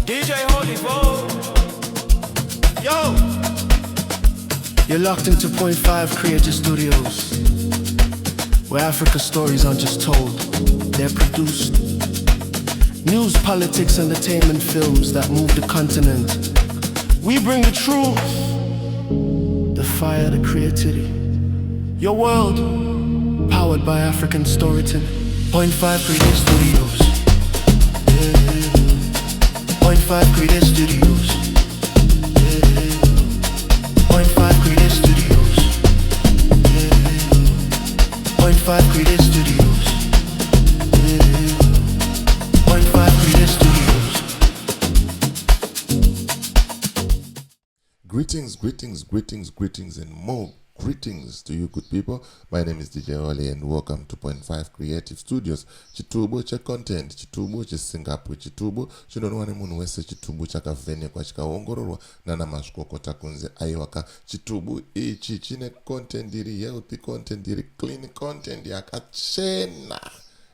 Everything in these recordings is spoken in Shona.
DJ Holy Bo. Yo! You're locked into Point 5 Creative Studios, where Africa stories aren't just told, they're produced. News, politics, entertainment films that move the continent. We bring the truth, the fire, the creativity. Your world, powered by African storytelling. Point 5 Creative Studios. Yeah. Point 5 Creative Studios. Yeah. Point 5 Creative Studios. Yeah. Point 5 Creative Studios. Yeah. Point 5 Creative Studios. Greetings, greetings, greetings, greetings, and more greetings to you, good people. My name is DJ Oli, and welcome to Point 5 Creative Studios. Chitubu checontent, chitubu cheSingapore, chitubu chinonwa nemunhu wese, chitubu chakavhenekwa chikaongororwa nana mazvikokota kunze. Aiwaka, chitubu ichi chine content iri healthy, content iri clean, content yakachena,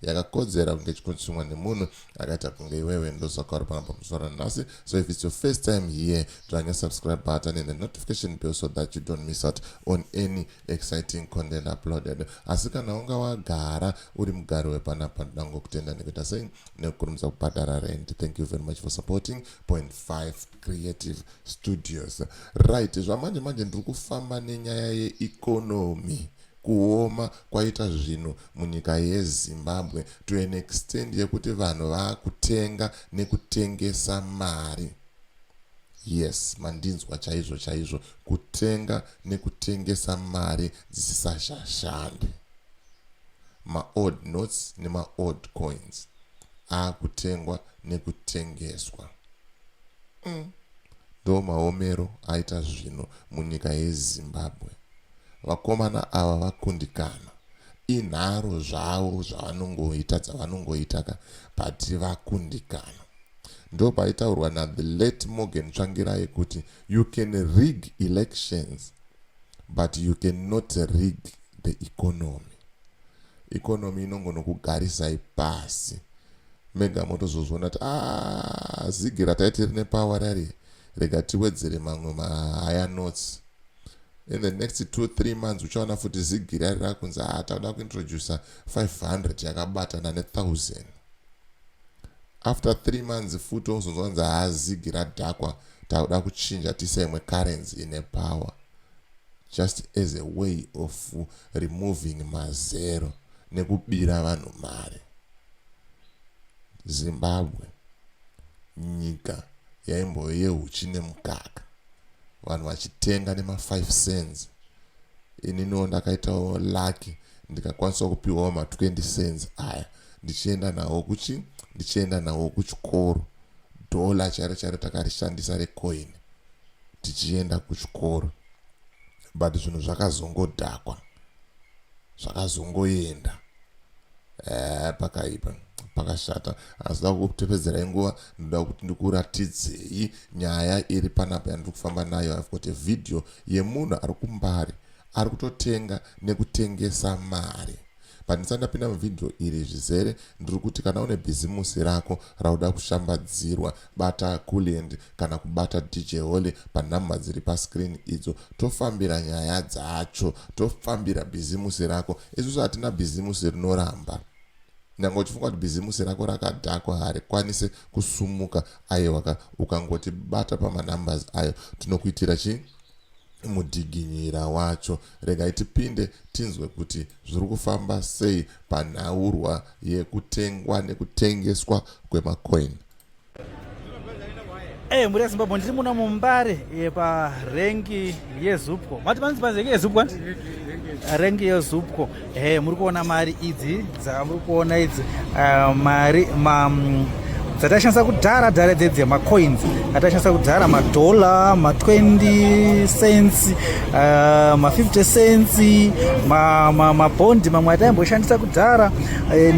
yakakodzera kunge ichikonsumwa nemunhu akaita kunge iwewe. Ndosaka uri pana pamusoro nhasi. So if it's your first time here, dzvanya subscribe button and the notification bell so that you don't miss out on any exciting content uploaded. Asi kana unga wagara uri mugari wepanapa, ndinangokutenda nekuita sei, nekukurumidza kubhadhara rent. Thank you very much for supporting Point 5 Creative Studios. Right, zvamanje manje ndiri kufamba nenyaya yeeconomy, kuoma kwaita zvinhu munyika yeZimbabwe to an extent yekuti vanhu vaakutenga nekutengesa mari. Yes, mandinzwa chaizvo chaizvo, kutenga nekutengesa mari dzisisashashandi. Maold notes nemaold coins aakutengwa nekutengeswa. Ndo maomero aita zvinhu munyika yeZimbabwe. Vakomana ava vakundikana. Inharo zvavo zvavanongoita, dzavanongoita ka, but vakundikana. Ndo paitaurwa nathe late Morgan Tsvangirai kuti you can rig elections, but you cannot rig the economy. Economy inongonokugarisai pasi mega, motozozviona kuti ah, zigi rataiti rine power rari, rega tiwedzere mamwe mahigher notes. In the next 2-3 months uchaona futi zigi rari rakunzi, ah, takuda kuintroduca 500 yakabatana ne1000. After 3 months futi wozonzwa kunzi, haa, zigi radhakwa, takuda kuchinja tiise imwe currency ine power, just as a way of removing mazero nekubira vanhu mari. Zimbabwe, nyika yaimbove yehuchi nemukaka, vanhu vachitenga nema5 cents. Ininiwo ndakaitawo lucky, ndikakwanisa kupiwawo ma20 cents aya, ndichienda nawo kuchi ndichienda nawo kuchikoro. Dhola chairo chairo takarishandisa recoin tichienda kuchikoro, but zvinhu zvakazongodhakwa, zvakazongoenda. Pakaipa, pakashata. Asi da kutepedzerai nguva, ndoda kuti ndikuratidzei nyaya iri panapa yandiri kufamba nayo. I've got a video yemunhu ari kuMbare ari kutotenga nekutengesa mari. Pandisati ndapinda muvhidhiyo iri zvizere, ndiri kuti kana une bhizimusi rako rauda kushambadzirwa, bata Culiend kana kubata DJ Holy panhamba dziri pascreen idzo, tofambira nyaya dzacho, tofambira bhizimusi rako. Isusu hatina bhizimusi rinoramba. Nyange uchifunga kuti bhizimusi rako rakadhakwa, harikwanise kusumuka, aiwaka, ukangoti bata pamanumbers ayo, tinokuitira chii, mudhiginyira wacho. Regai tipinde tinzwe kuti zviri kufamba sei panhaurwa yekutengwa nekutengeswa kwemacoin. Mhuri yeZimbabwe, ndiri muno muMbare, parengi yeZUPCO. Mati panzi parengi yeZUPCO, anti rengi yeZUPCO. Muri kuona mari idzi dzamuri kuona idzi, mari ma dzatashandisa kudhara dhara dzedzi, macoins atashandisa kudhara, madhola, ma20 cents, ma50 cents, mabhondi mamwe ataimboshandisa kudhara,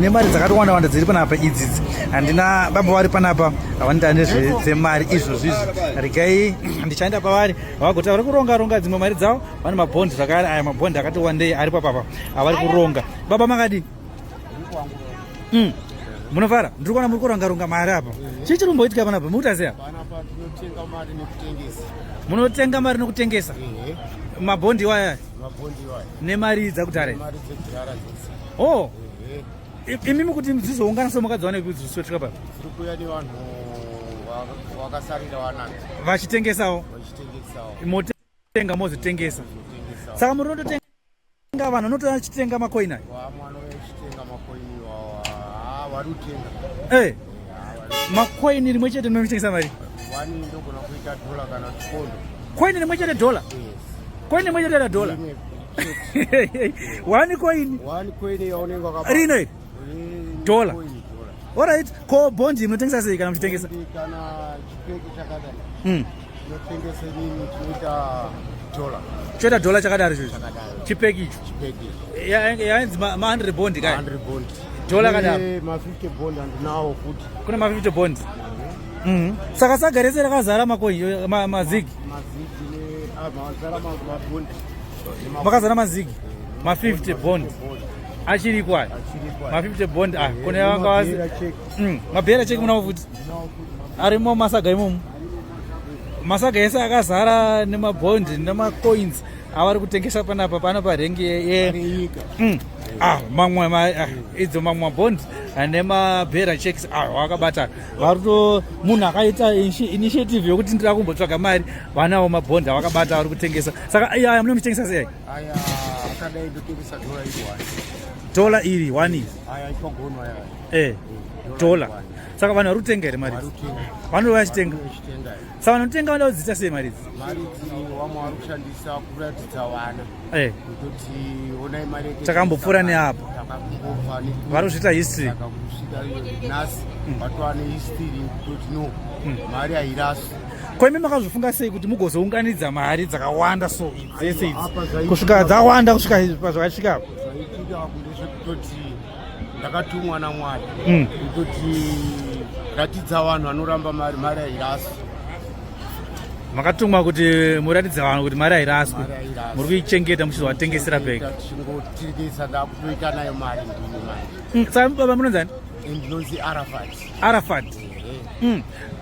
nemari dzakati wanda wanda dziri panapa idzidzi. Handina baba vari panapa havanoita nezvedzemari izvozvizvi. Regai ndichaenda pavari, vagoti vari kuronga ronga dzimwe mari dzavo. Vane mabhondi zvakare, aya mabhondi akati wandei ari papapa avari kuronga. Baba, makadii? Munofara? Ndiri kuona muri kuronga-ronga mari apa. Chii chiri kumboitika panapa? Mukuita sei apa? Panapa tinotenga mari nekutengesa. Munotenga mari nekutengesa? Mabhondi iwaya? Mabhondi iwaya. Nemari dzakudhara? Mari dzekudhara dzese. Oh. Imimi kuti dzizoungana so makadziwana kupi dzisvika papa? Dziri kuuya nevanhu vakasarira wanadzo. Vachitengesawo? Vachitengesawo. Motenga mozotengesa. Saka muri kutotenga vanhu vanotora vachitenga makoini aya? Vamwe vanochitenga makoini iwawa. Ah, vari kutenga. Eh. Makoini rimwe chete munotengesa mari? Wani ndogona kuita dhola kana pondo. Koini rimwe chete dhola? Yes. Koini rimwe chete dhola? One coin. One coin yaunenge wakaba. Rino iri? Dhola. Coin, dhola. Alright, ko bond munotengesa sei kana muchitengesa? Bondi kana chipeke chakadai. Tinotengesa nini tinoita dhola. Choita dhola chakadaro ichocho. Chakadaro. Chipeki icho. Chipeke. Yainzi ma 100 bond kai. 100 bond. Dhola kadaro. Ma 50 bond andinawo futi. Kuna ma 50 bond. Saka saga rese rakazara makoini mazigi. Mazigi ne ah, mazara ma bond. Makazara mazigi. Ma 50 bond. Achiriko aya. Ma 50 bond ah kune vanga vasi. Mabearer cheque munawo futi. Arimo masaga imomo. Masaga ese akazara nemabhondi nemacoins avari kutengesa panapa pano parengi ye Ah, mamwe ah, idzo mamwe mabhondi nemabearer checks ah, wakabata vari kuto munhu akaita initiative yokuti ndira kumbotsvaga mari, vanawo mabhondi avakabata vari kutengesa. Saka aya mune muchitengesa sei? Aya akadai ndotengesa dhola iri one. Dhola iri one iri? Aya ipagono aya. Eh, dhola. Saka vanhu vari kutenga here mari idzi? Vari kutenga. Vanhu vachitenga. Vachitenga. Saka vanotenga vanoda kudziita sei mari idzi? Mari idzi vamwe vari kushandisa kuratidza vana. Kutoti onai mari yeke. Takambopfuura neapo. Takambobva ne. Vari kuzviita history. Saka kusvika nhasi vatova nehistory kutoti no, mari hairaswi. Ko imi makazvifunga sei kuti mugozounganidza mari dzakawanda so dzese idzi Apa zvaitika- kusvika dzawanda kusvika pazvakasvika apa? Zvaitika ndezvekutoti ndakatumwa naMwari kutoti ratidza vanhu vanoramba mari, mari hairaswi. Makatumwa kuti muratidze vanhu kuti mari hairaswi. Mari hairaswi. Muri kuichengeta muchizovatengesera back. Tichingotengesa, ndakutoita nayo mari, ndini mari. Saka baba munonzani? Ndinonzi Arafat. Arafat.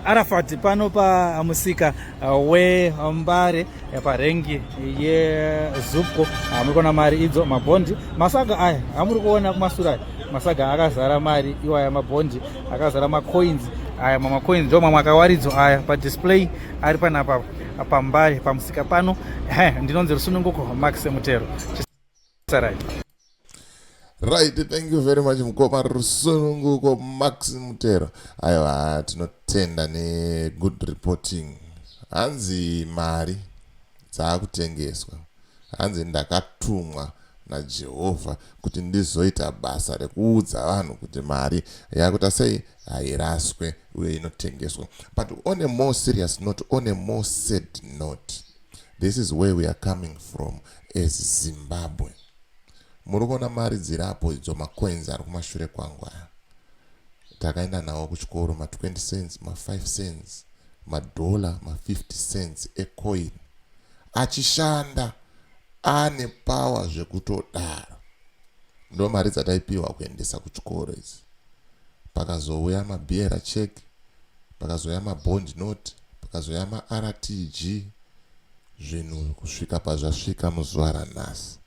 Arafat pano pamusika weMbare parengi yeZupco. Muri kuona mari idzo, mabhondi, masaga aya amuri kuona kumasure aya, masaga akazara mari iwaya, mabhondi akazara macoins aya. Mamacoins ndo mamwe akawaridzwa aya padisplay ari panapa paMbare pamusika pano. Ndinonzi Rusununguko Max Mutero. Chisarai. Right, thank you very much, mukoma Rusununguko Max Mutero. Aiwa, tinotenda negood reporting. Hanzi mari dzaakutengeswa, hanzi ndakatumwa naJehovha kuti ndizoita basa rekuudza vanhu kuti mari yakuita sei, hairaswe uye inotengeswa. But on a more serious note, on a more sad note, this is where we are coming from as Zimbabwe. Muri kuona mari dziri apo idzo, macoins ari kumashure kwangu aya, takaenda nawo kuchikoro, ma20 cents, ma5 cents, madhola, ma50 cents ecoin, achishanda ane power zvekutodaro. Ndo mari dzataipiwa kuendesa kuchikoro idzi. Pakazouya mabearer cheque, pakazouya mabond note, pakazouya maRTG, zvinhu kusvika pazvasvika muzuva ranhasi.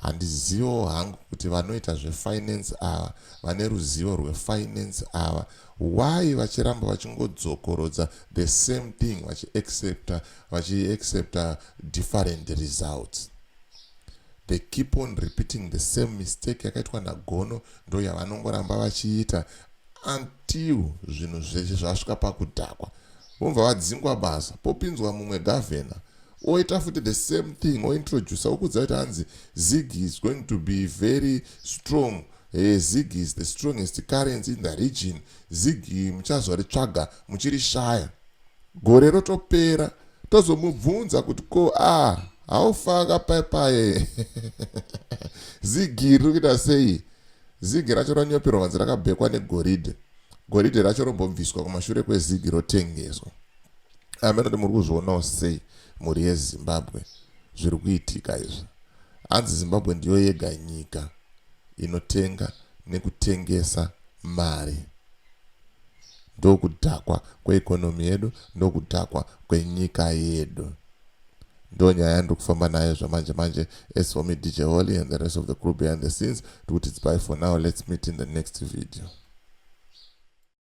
Handiziviwo hangu kuti vanoita zvefinance ava, vane ruzivo rwefinance ava, why vachiramba vachingodzokorodza the same thing, vachiaccepta different results. They keep on repeating the same mistake yakaitwa naGono, ndo yavanongoramba vachiita until zvinhu zveshe zvasvika pakudhakwa, vobva vadzingwa basa, popinzwa mumwe gavhena, oita futi the same thing, ointroduca, okudza kuti hanzi ZiG is going to be very strong. ZiG is the strongest currency in the region. ZiG muchazoritsvaga muchirishaya. Gore rotopera, tozomubvunza kuti ko a haufaka paipaye, ZiG riri kuita sei? ZiG racho ronyoperwa vanzi rakabhekwa negoridhe, goridhe racho rombobviswa kumashure kweZiG, rotengeswa. Amenoti muri kuzvionawo sei, mhuri yeZimbabwe, zviri kuitika izvi? Hanzi Zimbabwe ndiyo yega nyika inotenga nekutengesa. Mari. Ndokudhakwa kweeconomy yedu, ndokudhakwa kwenyika yedu. Ndonyaya yandiri kufamba nayo zvamanje manje. As for me, DJ Holly, and the rest of the crew behind the scenes, tikuti it's bye for now. Let's meet in the next video.